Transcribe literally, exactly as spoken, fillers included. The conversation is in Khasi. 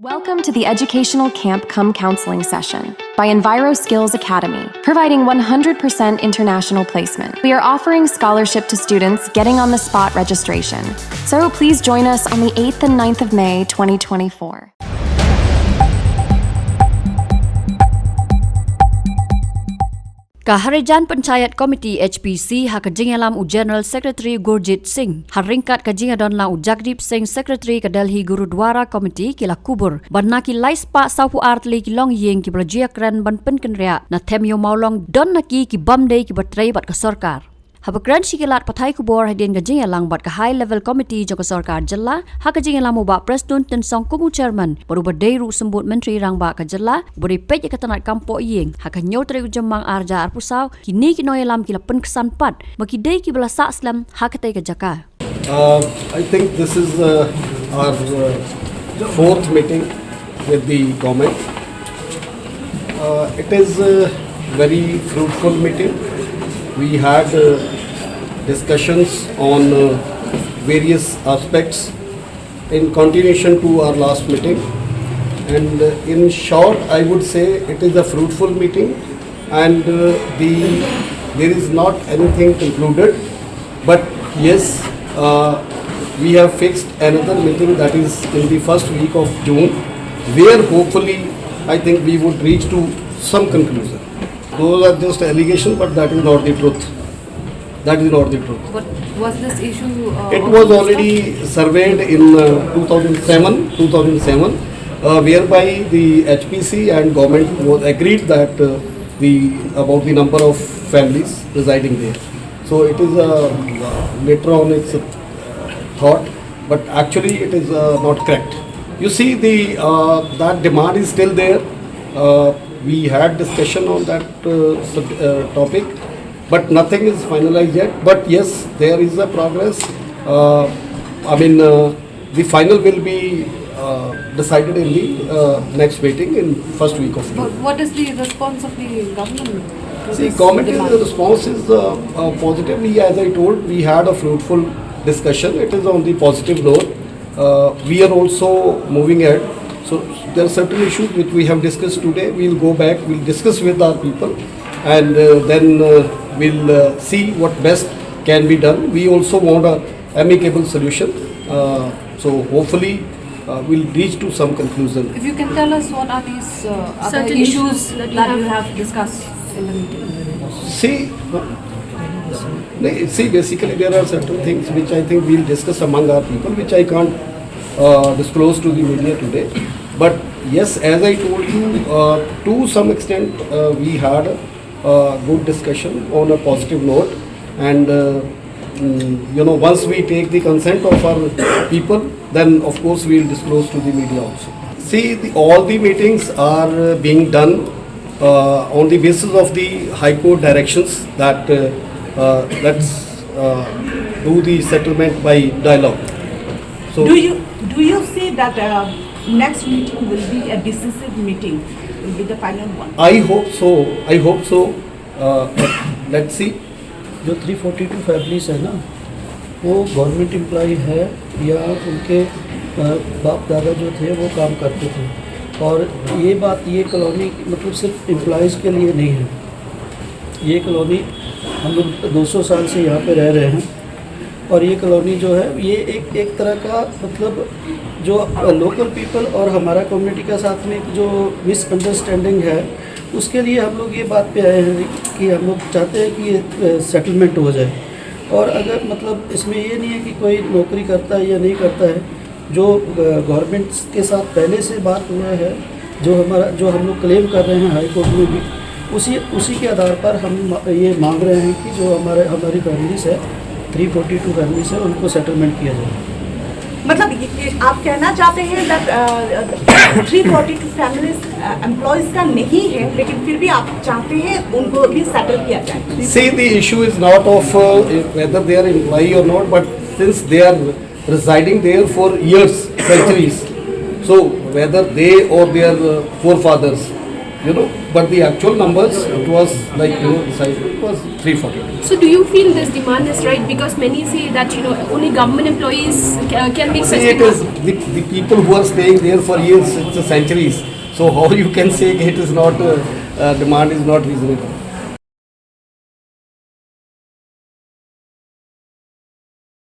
Welcome to the educational camp cum counseling session by Enviro Skills Academy, providing one hundred percent international placement. We are offering scholarship to students getting on the spot registration. So please join us on the eighth and ninth of May twenty twenty-four. Ka Harijan Panchayat Committee H P C ha ka jingïalam u General Secretary Gurjit Singh, ha ryngkat ka jingïadon lang u Jagdeep Singh, Secretary ka Delhi Gurudwara Committee, ki la kubur ba na ki lai spah saw phew ar tylli ki longïing kiba la ju ïakren ban pynkynriah na Them Ïew Mawlong, don na ki ki bym dei kiba trei bad ka sorkar. Haba kren sha ki lad pathai khubor hadien ka jingïalang bad ka High Level Committee jong ka sorkar jylla, ha ka jingïalam u Bah Prestone Tynsong kum u Chairman bad uba dei ruh u Symbud Myntri Rangbah ka jylla, uba dei peit ïa ka tnat kam poh ïing, ha ka hynñiew tarik u Jymmang ar hajar arphew saw, kine ki nongïalam ki la pynksan pat ba ki dei kiba la sah slem ha katei ka jaka. Uh, I think this is uh, our uh, fourth meeting with the government. Uh, it is a very fruitful meeting. We had uh, discussions on uh, various aspects in continuation to our last meeting. And uh, in short, I would say it is a fruitful meeting, and uh, the there is not anything concluded. But yes, uh, we have fixed another meeting, that is in the first week of June, where hopefully I think we would reach to some conclusion. Those are just allegations, but that is not the truth. That is not the truth. But was this issue? Uh, It was already surveyed in uh, two thousand seven, two thousand seven, uh, whereby the H P C and government was agreed that uh, the about the number of families residing there. So it is uh, later on it's a thought, but actually it is uh, not correct. You see, the uh, that demand is still there. Uh, we had discussion on that uh, sub- uh, topic, but nothing is finalized yet. But yes, there is a progress. Uh, I mean, uh, the final will be uh, decided in the uh, next meeting in first week of June. But what is the response of the government? To See, this government is, demand? The response is uh, uh, positive. We, as I told, we had a fruitful discussion. It is on the positive note. Uh, we are also moving ahead. So there are certain issues which we have discussed today. We'll go back. We'll discuss with our people, and uh, then uh, we'll uh, see what best can be done. We also want a amicable solution. Uh, so hopefully uh, we'll reach to some conclusion. If you can tell us what are these uh, other Certain issues issues that, that you, you have have discussed in the meeting. See, no, see, basically there are certain things which I think we'll discuss among our people, which I can't uh, disclose to the media today. But yes, as I told you, uh, to some extent uh, we had a good discussion on a positive note, and uh, mm, you know, once we take the consent of our people, then of course we'll disclose to the media also. See, the, all the meetings are uh, being done uh, on the basis of the High Court directions that uh, uh, let's uh, do the settlement by dialogue. So, Do you do you see that uh, next meeting will be a decisive meeting, will be the final one? I hope so. I hope so. Uh, but let's see. जो थ्री फोर्टी टू फैमिलीज है ना, वो गवर्नमेंट एम्प्लॉय है या उनके अ, बाप दादा जो थे वो काम करते थे। और ये बात, ये कॉलोनी मतलब सिर्फ एम्प्लॉयज़ के लिए नहीं है। ये कॉलोनी हम लोग दो सौ साल से यहाँ पे रह रहे हैं, और ये कॉलोनी जो है, ये एक एक तरह का, मतलब, जो लोकल पीपल और हमारा कम्युनिटी का साथ में एक जो मिसअंडरस्टैंडिंग है, उसके लिए हम लोग ये बात पे आए हैं कि हम लोग चाहते हैं कि ये सेटलमेंट हो जाए। और अगर, मतलब, इसमें ये नहीं है कि कोई नौकरी करता है या नहीं करता है, जो गवर्नमेंट के साथ पहले से बात हुआ है, जो हमारा, जो हम लोग क्लेम कर रहे हैं हाई कोर्ट में भी, उसी उसी के आधार पर हम ये मांग रहे हैं कि जो हमारे हमारी फैमिलीज है, थ्री फोर्टी टू फैमिलीज है, उनको सेटलमेंट किया जाए। मतलब, ये- ये आप कहना चाहते हैं दैट थ्री फोर्टी टू फैमिलीज एम्प्लॉयज का नहीं है, लेकिन फिर भी आप चाहते हैं उनको भी सेटल किया जाए? See, the issue is not of uh, whether they are employee or not, but since they are residing there for years, centuries, so whether they or their uh, forefathers, You know, but the actual numbers, it was like, you know, the size, it was three forty-two. So do you feel this demand is right? Because many say that, you know, only government employees uh, can make See, such it demands. Is the, the people who are staying there for years, it's a centuries. So how you can say it is not, uh, uh, demand is not reasonable?